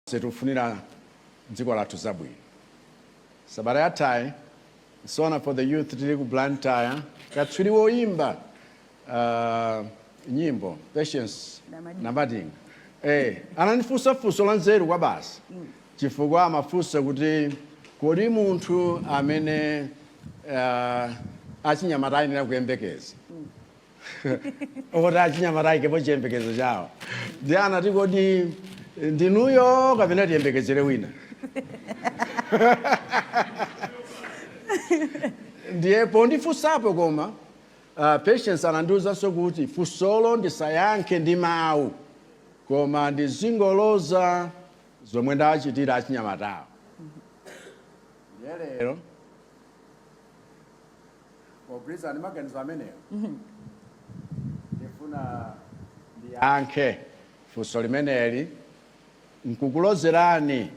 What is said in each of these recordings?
Tikufunira dziko lathu zabwino. Sabata yathayi, SONA for the Youth tili ku Blantyre, katswiri woyimba nyimbo Patience Namadingo anandifunsa funso la nzeru kwabasi, chifukwa amafunsa kuti kodi munthu amene achinyamata ayenera kuyembekeza, oti achinyamata ayikepo chiyembekezo chawo, ndiye anati, "Kodi ndinuyo kapena tiyembekezere wina?" Ndiye pondifunsapo koma Patience anandiwuzanso kuti funsolo ndisayankhe ndi mawu, koma ndizingoloza zomwe ndawachitira achinyamatawo. Ndiye lero, pogwirizana ndi maganizo amenewo, ndifuna ndiyankhe funso limeneli nkukulozerani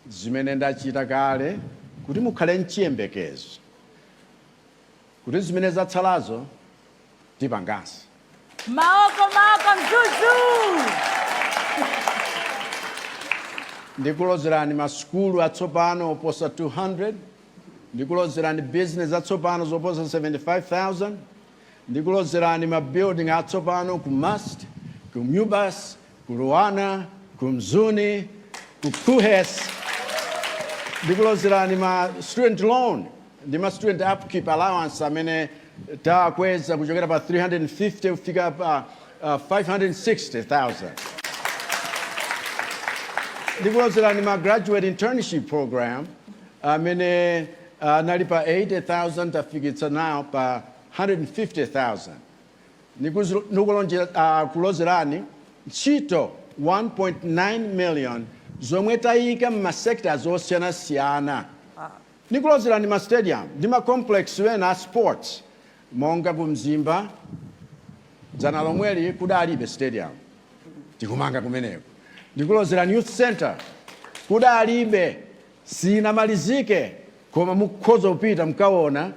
zimene ndachita kale kuti mukhale mchiyembekezo kuti zimene zatsalazo tipanganso. Maoko, maoko, Mzuzu! Ndikulozerani masukulu atsopano oposa 200. Ndikulozerani business zatsopano zoposa 75,000. Ndikulozerani ma building atsopano ku MUST, ku MUBAS, ku LUANAR, ku Mzuni, ku KUHeS. Ndikulozerani ma student loan ndi ma student upkeep allowance amene takweza kuchokera pa 350 kufika pa 560,000. Ndikulozerani ma graduate internship program amene anali pa 80,000, tafikitsa now pa 150,000. Ndikulozerani ntchito 1.9 million zomwe tayika m'ma sectors osiyanasiyana. Ndikulozerani ma stadium ndi ma complex ena a sports, monga ku Mzimba, dzana lomweli kudalibe stadium, tikumanga kumeneko. Ndikulozerani youth center, kudalibe, sinamalizike, koma mukhoza kupita mkaona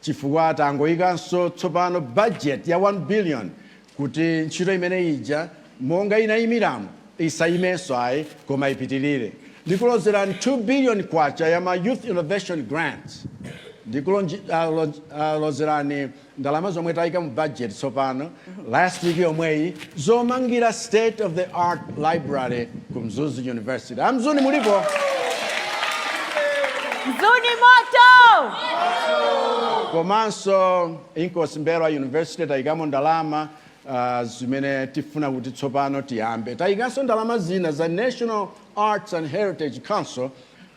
chifukwa tangoyikanso tsopano budget ya 1 billion kuti ntchito imene ija monga inayimiramo isayimenso ayi, koma ipitirire. Ndikulozerani 2 billion kwacha ya ma youth innovation grants. Ndikulozerani ndalama zomwe tayika mu budget tsopano, last week yomweyi, zomangira state of the art library ku Mzuzu University. Amzuni mulipo? Mzuni moto! Komanso Inkosi Mbelwa University tayikamo ndalama zimene tifuna kuti tsopano tiyambe. Tayikanso ndalama zina za National Arts and Heritage Council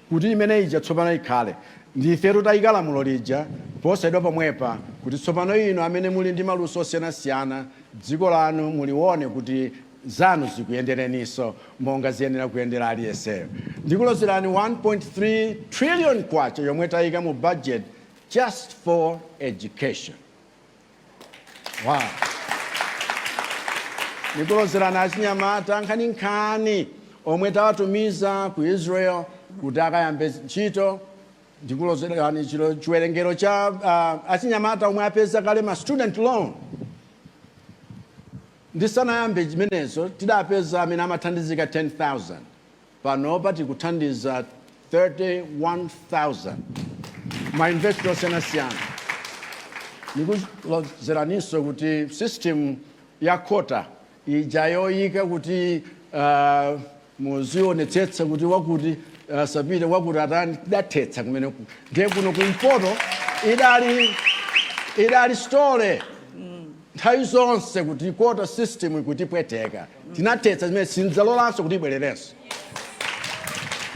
kuti imene ija tsopano ikhale. Ndifetu tayika lamulo lija posachedwa pomwepa kuti tsopano inu amene muli ndi maluso osiyanasiyana, dziko lanu mulione kuti zanu zikuyendereninso monga ziyenera kuyendera aliyenseyo. Ndikulozerani 1.3 trillion kwacha yomwe tayika mu budget just for education. Wow. Ndikulozerani achinyamata nkhaninkhani omwe tawatumiza ku Israel kuti akayambe ntchito. Ndikulozerani chiwerengero cha achinyamata omwe apeza kale ma student loan. Ndisanayambe chimenezo tidapeza amene amathandizika 10,000, panopa tikuthandiza 31,000 ma university osiyanasiyana. Ndikulozeraninso kuti system ya quota ija yoyika kuti muzionetsetsa kuti wakuti sapite, wakuti atani, tidathetsa kumeneku. Ndiye kuno kumpoto idali story nthawi zonse kuti quota system ikutipweteka. Tinathetsa zimene, sindzalolanso kuti ibwererenso.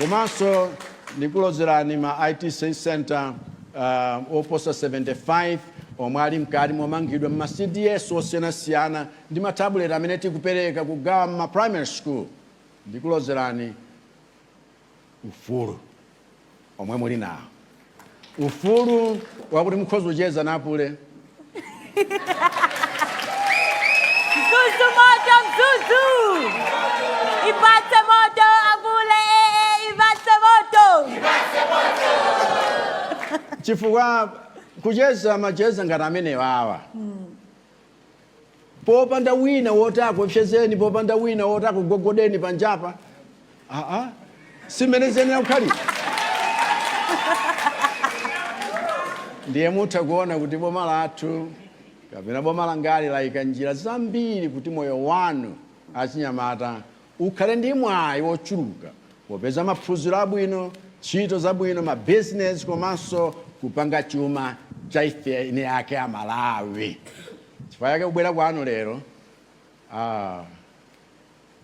Komanso ndikulozerani ma ITC center oposa 75 omwe ali mkati momangidwa ma CDS osiyanasiyana ndi ma tablet amene tikupereka kugawa ma primary school. Ndikulozerani ufulu omwe muli nawo, ufulu wakuti mukhoza kucheza napule. Mzuzu moto, Mzuzu! Ipatse moto, abule, ipatse moto! Chifukwa kucheza macheza ngati amenewa awa popanda wina woti akuopsezeni, popanda wina woti akugogodeni panjapa. Aa, simene ziyenera kukhalira. Ndiye mutha kuona kuti boma lathu kapena boma langali layika njira zambiri kuti moyo wanu achinyamata ukhale ndi mwayi wochuluka popeza maphunziro abwino, ntchito zabwino, mabizinesi komanso kupanga chuma cha ife eni ake Amalawi. Chifukwa chake kubwera kwanu lero, ah,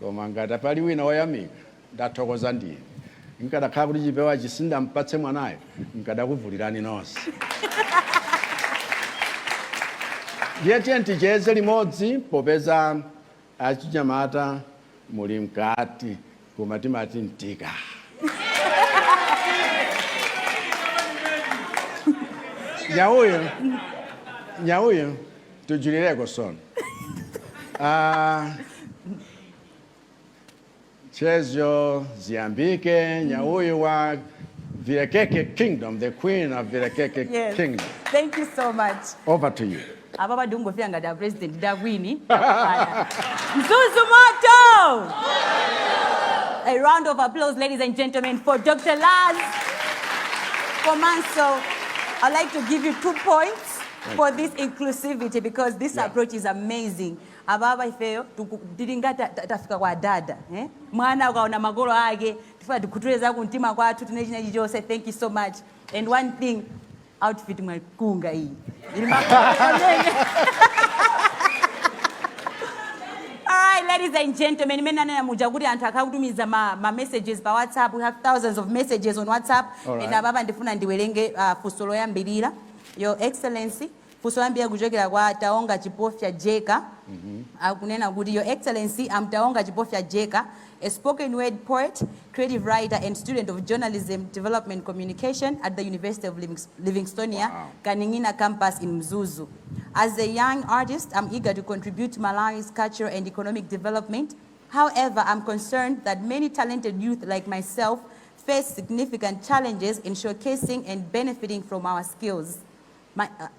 koma ngati pali wina woyamika, ndathokoza ndine. Nkadakhala kuti chipewa chisindampatse mwanayo, nkadakuvulirani nonse. Ndiye tiye ticheze limodzi, popeza achinyamata muli mkati, koma timati mtika. Nyauyo, nyauyo, tujulireko sono. Ah, chezo ziyambike. Nyauyo wa Vilekeke Kingdom, the queen of Vilekeke Yes. Kingdom. Thank you so much. Over to you. Apa padungofika ngati a president ndi a queen. Mzuzu moto! A round of applause, ladies and gentlemen, for Dr. Laz. Komanso, I'd like to give you 2 points for this inclusivity because this approach is amazing. Ababa ifeyo tili ngati tafika kwa dada, eh? Mwana ukaona makolo ake tifuna tikhuthule za kumtima kwathu tine china chilichonse. Thank you so much. And one thing, outfit mwakunga iyi ili makonene. All right, ladies and gentlemen, imene anena muja kuti anthu akhakutumiza ma messages pa WhatsApp. We have thousands of messages on WhatsApp. All right. And ababa ndifuna ndiwerenge funso loyambirira. Your Excellency, funso loyambirira kuchokera kwa Taonga Chipofya Jeka. Akunena kuti, "Your Excellency, I'm Taonga Chipofya Jeka, a spoken word poet, creative writer and student of journalism, development communication at the University of Livingstonia, Kaningina campus in Mzuzu. As a young artist, I'm eager to contribute to Malawi's cultural and economic development. However, I'm concerned that many talented youth like myself face significant challenges in showcasing and benefiting from our skills.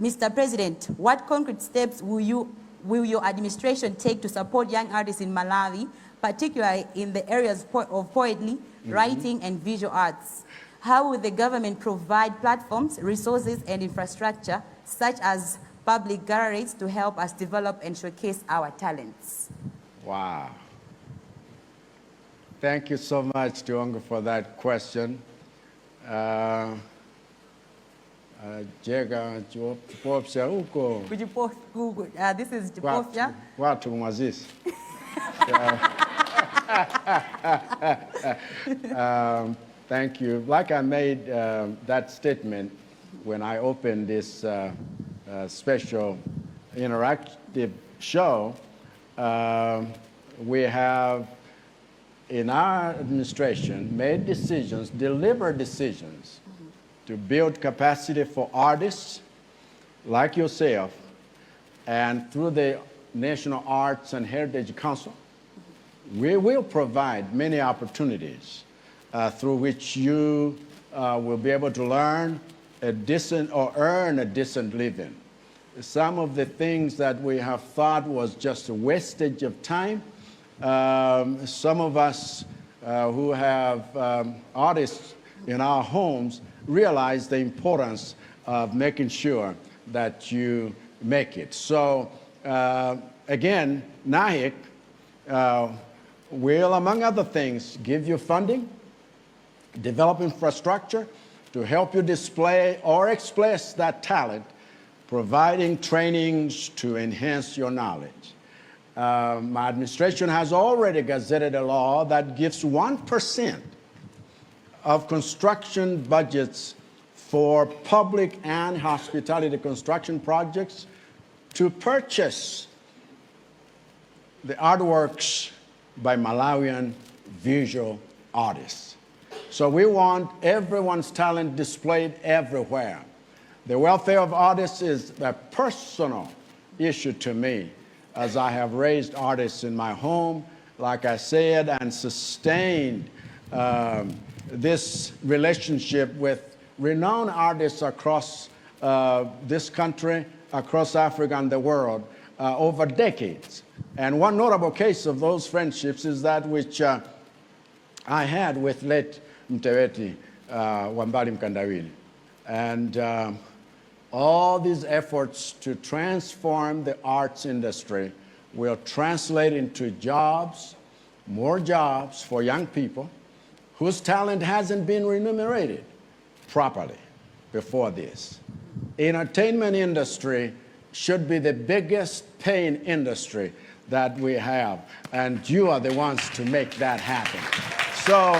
Mr. President, what concrete steps will your administration take to support young artists in Malawi, particularly in the areas of poetry, writing, and visual arts? How will the government provide platforms, resources, and infrastructure, such as public galleries, to help us develop and showcase our talents?" Wow. Thank you so much, Taonga, for that question. Jega Chipofya huko. This is Chipofya. Kwathu kumwazisi. Thank you. Like I made that statement when I opened this special interactive show, we have in our administration made decisions, deliberate decisions, to build capacity for artists like yourself, and through the National Arts and Heritage Council, we will provide many opportunities through which you will be able to learn a decent or earn a decent living. Some of the things that we have thought was just a wastage of time, some of us who have artists in our homes realize the importance of making sure that you make it. So again, NAHEC will, among other things, give you funding, develop infrastructure to help you display or express that talent, providing trainings to enhance your knowledge. My administration has already gazetted a law that gives 1% of construction budgets for public and hospitality construction projects to purchase the artworks by Malawian visual artists. So we want everyone's talent displayed everywhere. The welfare of artists is a personal issue to me, as I have raised artists in my home, like I said, and sustained this relationship with renowned artists across this country, across Africa and the world over decades. And one notable case of those friendships is that which I had with late Mteweti Wambali Mkandawire. And all these efforts to transform the arts industry will translate into jobs, more jobs for young people whose talent hasn't been remunerated properly before this. Entertainment industry should be the biggest paying industry that we have, and you are the ones to make that happen. So,